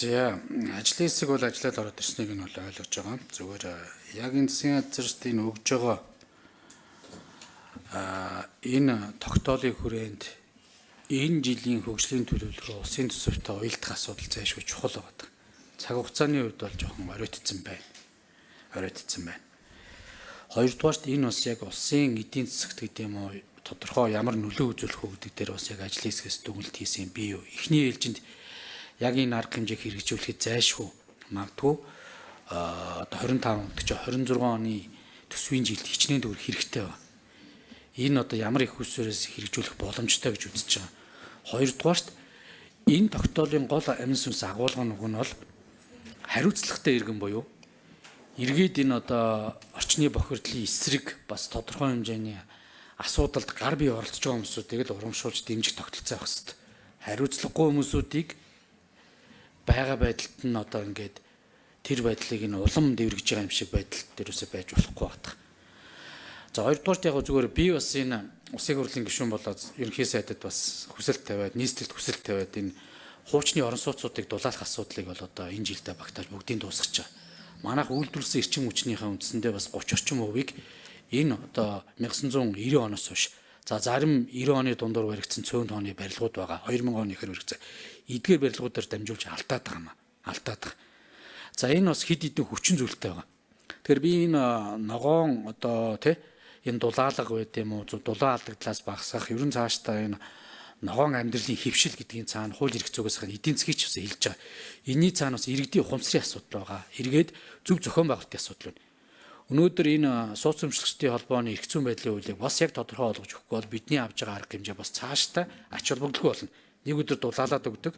За, ажлын хэсэг бол ажиллаад ороод ирснийг нь бол ойлгож байгаа. Зүгээр яг энэ засгийн газарт энэ өгж байгаа энэ тогтоолын хүрээнд энэ жилийн хөгжлийн төлөвлөгөө улсын төсөвтэй уялдах асуудал зайлшгүй чухал байгаа. Цаг хугацааны хувьд бол жоохон оройтцсон байна. Оройтцсон байна. Хоёрдугаарт энэ бас яг улсын эдийн засагт гэдэг юм уу, тодорхой ямар нөлөө үзүүлэх үү гэдэг дээр бас яг ажлын хэсгээс дүгнэлт хийсэн би юу. Эхний ээлжинд яг энэ арга хэмжээг хэрэгжүүлэхэд зайлшгүй магадгүй одоо 25 гэдэг чинь 26 оны төсвийн жилд хичнээн төгрөг хэрэгтэй байна. Энэ одоо ямар их усээрээс хэрэгжүүлэх боломжтой гэж үзэж байгаа. Хоёрдугаарт энэ тогтоолын гол амин сүнс агуулга нүг нь бол хариуцлагатай иргэн буюу эргээд энэ одоо орчны бохирдлын эсрэг бас тодорхой хэмжээний асуудалд гар бие оролцож байгаа хүмүүсүүдийг л урамшуулж дэмжих тогтолцоо авах хэрэгтэй. Хариуцлагагүй хүмүүсүүдийг байгаа байдалд нь одоо ингээд тэр байдлыг нь улам дэврэгж байгаа юм шиг байдал дээрээсээ байж болохгүй байна. За, хоёрдугаарт яг зүгээр би бас энэ улсын хурлын гишүүн болоод ерөнхий сайдад бас хүсэлт тавиад, нийслэлд хүсэлт тавиад энэ хуучны орон сууцуудыг дулаалах асуудлыг бол одоо энэ жилдээ багтааж бүгдийг дуусгаж байгаа. Манайх үйлдвэрлэсэн эрчим хүчнийхээ үндсэндээ бас 30 орчим хувийг энэ одоо 1990 оноос хойш, за зарим 90 оны дундуур баригдсан цөөн тооны барилгууд байгаа. 2000 оны ихэр баригдсан. Эдгээр барилгуудаар дамжуулж алдаад байгаа юм аа. Алдаад байгаа. За, энэ бас хэд хэдэн хүчин зүйлтэй байгаа. Тэгэхээр би энэ ногоон одоо тий энэ дулаалга байд юм уу, дулаан алдагдлаас багасгах, ерөн цаашдаа энэ ногоон амьдралын хөвшил гэдгийн цаана хууль эрх зүйгээс эдийн засгийг ч бас хэлж байгаа. Энийний цаана бас иргэдийн ухамсарын асуудал байгаа. Эргээд зөв зохион байгуулалтын асуудал байна. Өнөөдөр энэ сууц өмчлөгчдийн холбооны эрх зүйн байдлын хуулийг бас яг тодорхой олгож өгөхгүй бол бидний авж байгаа арга хэмжээ бас цаашдаа ач холбогдолгүй болно. Нэг өдөр дулаалаад өгдөг.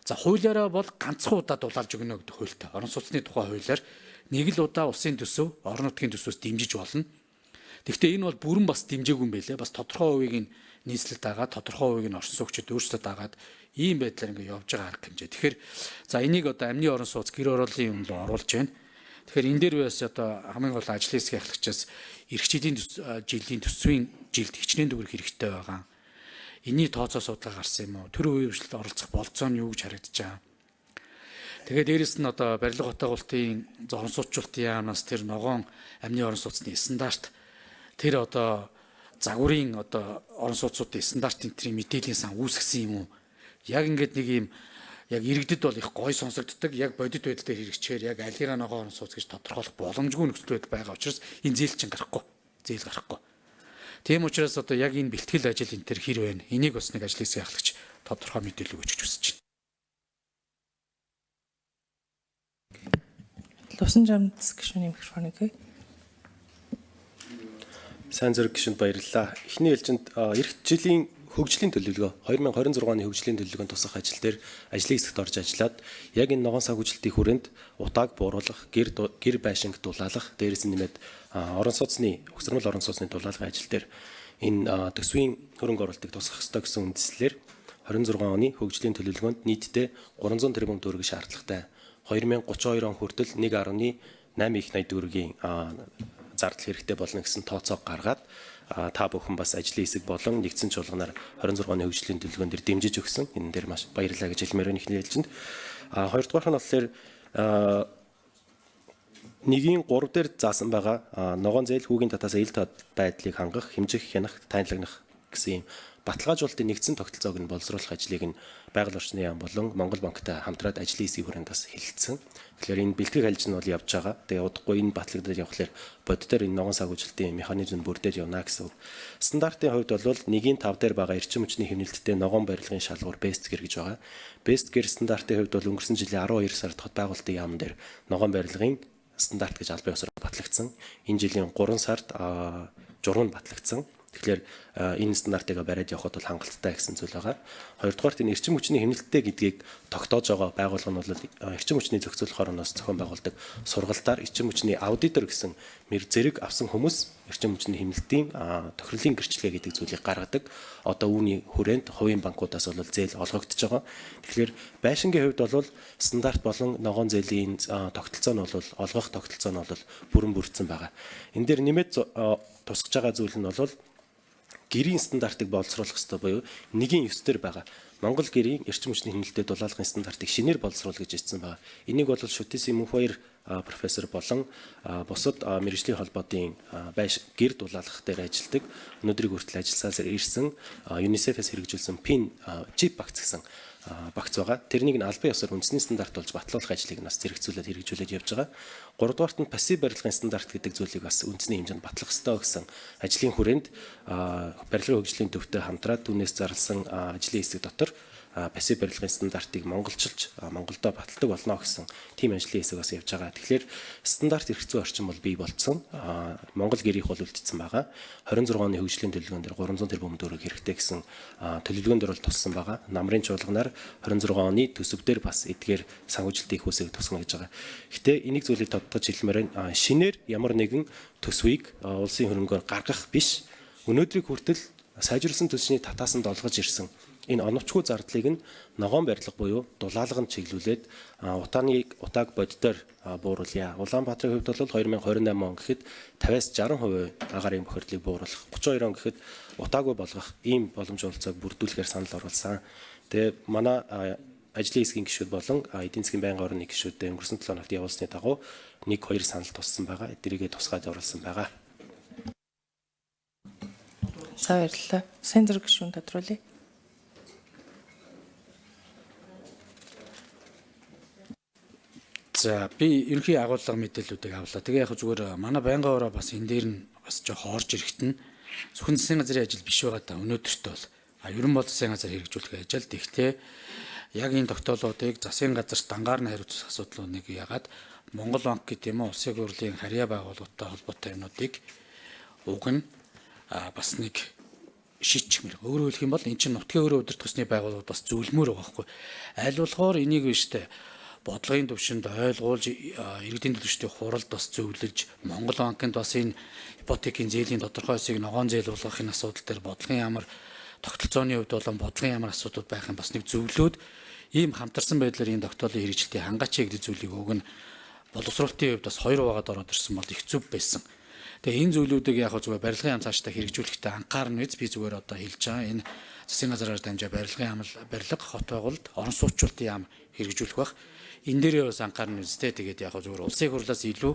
За, хуулиараа бол ганцхан удаа дулаалж өгнө гэдэг хуультай. Орон сууцны тухай хуулиар нэг л удаа улсын төсөв, орон нутгийн төсвөөс дэмжиж болно. Тэгэхдээ энэ бол бүрэн бас дэмжээгүй юм байлээ. Бас тодорхой хувийг нь нийслэл дагаад, тодорхой хувийг нь орон суугчид өөрсдөө дагаад ийм байдлаар ингээ явж байгаа арга хэмжээ. Тэгэхээр за энийг одоо амны орон сууц, гэр хорооллын юм руу оруулж байна. Тэгэхээр энэ дээр бас одоо хамгийн гол ажлын хэсгийн ахлагчаас эх жилийн төсвийн жилд хичнээн төгрөг хэрэгтэй байгаа. Энийний тооцоо судалгаа гарсан юм уу? Төр үеийн хвшлэлд оролцох болцоо нь юу гэж харагдаж байгаа. Тэгээ дээрэс нь одоо барилга хотоогуултын орон сууцчлалтын яамнаас тэр ногоон амны орон сууцны стандарт, тэр одоо загварын одоо орон сууцуудын стандарт энтрийн мэдээллийн сан үүсгэсэн юм уу? Яг ингээд нэг юм яг иргэдэд бол их гой сонсогддог. Яг бодит байдал дээр хэрэгжихээр яг алигаа ногоон орон сууц гэж тодорхойлох боломжгүй нөхцөл байдал байгаа учраас энэ зээл чинь гарахгүй. Зээл гарахгүй. Тийм учраас одоо яг энэ бэлтгэл ажил энэ төр хэр байна? Энийг бас нэг ажлын хэсгийн ахлагч тодорхой мэдээлэл өгөөч гэж хүсэж байна. Лувсан жамц гишүүний микрофоныг. Сайн зэрэг гишүүнд баярлалаа. Эхний ээлжинд эх жилийн хөгжлийн төлөвлөгөө, 2026 оны хөгжлийн төлөвлөгөөнд тусах ажил дээр ажлын хэсэгт орж ажиллаад яг энэ ногоон сагвчлалтын хүрээнд утааг бууруулах, гэр гэр байшинг дулаалах, дээрээс нь нэмээд орон сууцны угсармал орон сууцны дулаалгын ажил дээр энэ төсвийн хөрөнгө оруулалтыг тусгах ёстой гэсэн үндслээр 26 оны хөгжлийн төлөвлөгөөнд нийтдээ 300 тэрбум төгрөг шаардлагатай. 2032 он хүртэл 1.8 их 80 төгрөгийн зардал хэрэгтэй болно гэсэн тооцоог гаргаад та бүхэн бас ажлын хэсэг болон нэгдсэн чуулганаар 26 оны хөгжлийн төлөвлөгөөн дээр дэмжиж өгсөн. Энэ дээр маш баярлалаа гэж хэлмээр байна эхний ээлжинд. Хоёрдугаарх нь болохоор нэгийн 3 дээр заасан байгаа ногоон зээл хүүгийн татаас ил тод байдлыг хангах, хэмжих, хянах, тайлгнах гэсэн юм баталгаажуулалтын нэгдсэн тогтолцоог нь боловсруулах ажлыг нь байгаль орчны яам болон Монгол банктай хамтраад ажлын хэсгийн хүрээнд бас хэлэлцсэн. Тэгэхээр энэ бэлтгэх ажил нь бол явж байгаа. Тэгээ удахгүй энэ батлагдаад явхлаар бодитоор энэ ногоон сагвчлалтын механизм бүрдээд явна гэсэн үг. Стандартын хувьд бол нэгийн 5 дээр байгаа эрчим хүчний хэмнэлттэй ногоон барилгын шалгуур Best Gear гэж байгаа. Best Gear стандартын хувьд бол өнгөрсөн жилийн 12 сард хот байгуулалтын яам дээр ногоон барилгын стандарт гэж албан ёсоор батлагдсан. Энэ жилийн 3 сард журам нь батлагдсан. Тэгэхээр энэ стандартыг бариад явхад бол хангалттай гэсэн зүйл байгаа. Хоёрдугаарт энэ эрчим хүчний хэмнэлттэй гэдгийг тогтоож байгаа байгууллага нь бол эрчим хүчний зохицуулах хорооноос зохион байгуулдаг сургалтаар эрчим хүчний аудитор гэсэн мэр зэрэг авсан хүмүүс эрчим хүчний хэмнэлтийн тохирлын гэрчлэгээ гэдэг зүйлийг гаргадаг. Одоо үүний хүрээнд хувийн банкудаас бол зээл олгогдож байгаа. Тэгэхээр байшингийн хувьд бол стандарт болон ногоон зээлийн тогтолцоо нь бол олгох тогтолцоо нь бол бүрэн бүрдсэн байгаа. Энэ дээр нэмээд тусгаж байгаа зүйл нь бол Гэрийн стандартыг боловсруулах ёстой буюу 1-9 дээр байгаа. Монгол гэрийн эрчим хүчний хэмнэлтэд дулаалгын стандартыг шинээр боловсруул гэж хэлсэн байгаа. Энийг бол Шүтээсийн Мөнхбаяр профессор болон бусад мэргэжлийн холбоодын байш гэр дулаалгах дээр ажилладаг өнөөдрийг хүртэл ажилласаар ирсэн UNICEF-ээс хэрэгжүүлсэн PIN чип багц гэсэн багц байгаа. Тэрнийг нь албан ёсоор үндэсний стандарт болж батлуулах ажлыг нас зэрэгцүүлээд хэрэгжүүлээд явж байгаа. Гуравдугаарт нь пассив барилгын стандарт гэдэг зүйлийг бас үндэсний хэмжээнд батлах ёстой гэсэн ажлын хүрээнд барилгын хөгжлийн төвтэй хамтраад түүнээс зарласан ажлын хэсэг дотор пассив барилгын стандартыг монголчилж Монголдо баталдаг болно гэсэн тийм ажлын хэсэг бас явж байгаа. Тэгэхээр стандарт эрх зүйн орчин бол бий болцсон. Монгол гэрийнх бол үлдсэн байгаа. 26 оны хөгжлийн төлөвлөгөөн дээр 300 тэрбум төгрөг хэрэгтэй гэсэн төлөвлөгөөн дээр бол туссан байгаа. Намрын чуулганаар 26 оны төсөв дээр бас эдгээр санхүүжилтийн их усыг тусгана гэж байгаа. Гэтэ энийг зүйлийг тодтогч хэлмээр байна. Шинээр ямар нэгэн төсвийг улсын хөрөнгөөр гаргах биш. Өнөөдрийг хүртэл сайжруулсан төсвийн татаасанд олгож ирсэн энэ оновчгүй зардлыг нь ногоон барилга буюу дулаалганд чиглүүлээд утааг боддоор бууруулъя. Улаанбаатарын хувьд бол 2028 он гэхэд 50-аас 60% агаарын бохирдлыг бууруулах, 32 он гэхэд утаагүй болгох ийм боломж олцоог бүрдүүлэхээр санал оруулсан. Тэгээ манай ажлын хэсгийн гишүүд болон эдийн засгийн байнгын орны гишүүдээ өнгөрсөн 7 хоногт явуулсны дагуу 1 2 санал туссан байгаа. Эдгээрээ тусгаад оруулсан байгаа. За баярлалаа. Сайн зэрэг гишүүн тодруулъя. За би ерөнхий агуулга мэдээллүүдийг авлаа. Тэгээ яг зүгээр манай байнгын ороо бас энэ дээр нь бас жоох орж ирэхт нь зөвхөн засгийн газрын ажил биш байгаа даа өнөөдөрт бол. Ер нь бол засгийн газар хэрэгжүүлэх ажил. Тэгтээ яг энэ тогтоолуудыг засгийн газарт дангаар нь хариуцах асуудлуудыг яагаад Монгол банк гэдэг юм уу улсын хурлын харьяа байгууллагатай холбоотой юмнуудыг уг нь бас нэг шийдчихмээр. Өөрөөр хэлэх юм бол эн чинь нутгийн өрөө удирдах ёсны байгууллагууд бас зөвлөмөр байгаа байхгүй. Аль болохоор энийг биш үү бодлогын төвшөнд ойлгуулж иргэдийн төлөвчдийн хуралд бас зөвлөж Монгол банкнд бас энэ ипотекийн зээлийн тодорхой хэсгийг ногоон зээл болгох энэ асуудал дээр бодлогын ямар тогтолцооны хувьд болон бодлогын ямар асуудлууд байх юм бас нэг зөвлөөд ийм хамтарсан байдлаар энэ тогтоолын хэрэгжилтийг хангаач гэдэг зүйлийг уг нь боловсруулалтын хувьд бас хоёр хуваагаад ороод ирсэн бол их зөв байсан. Тэгээ энэ зүйлүүдийг яг зүгээр барилгын яам цаашдаа хэрэгжүүлэхдээ анхаарна биз би зүгээр одоо хэлж байгаа. Энэ засгийн газраар дамжаа барилгын яам, барилга, хот байгуулалт, орон суучлалтын яам хэрэгжүүлэх бах. Энэ дээрээ бас анхаарна биз дээ. Тэгээд яг зүгээр улсын хурлаас илүү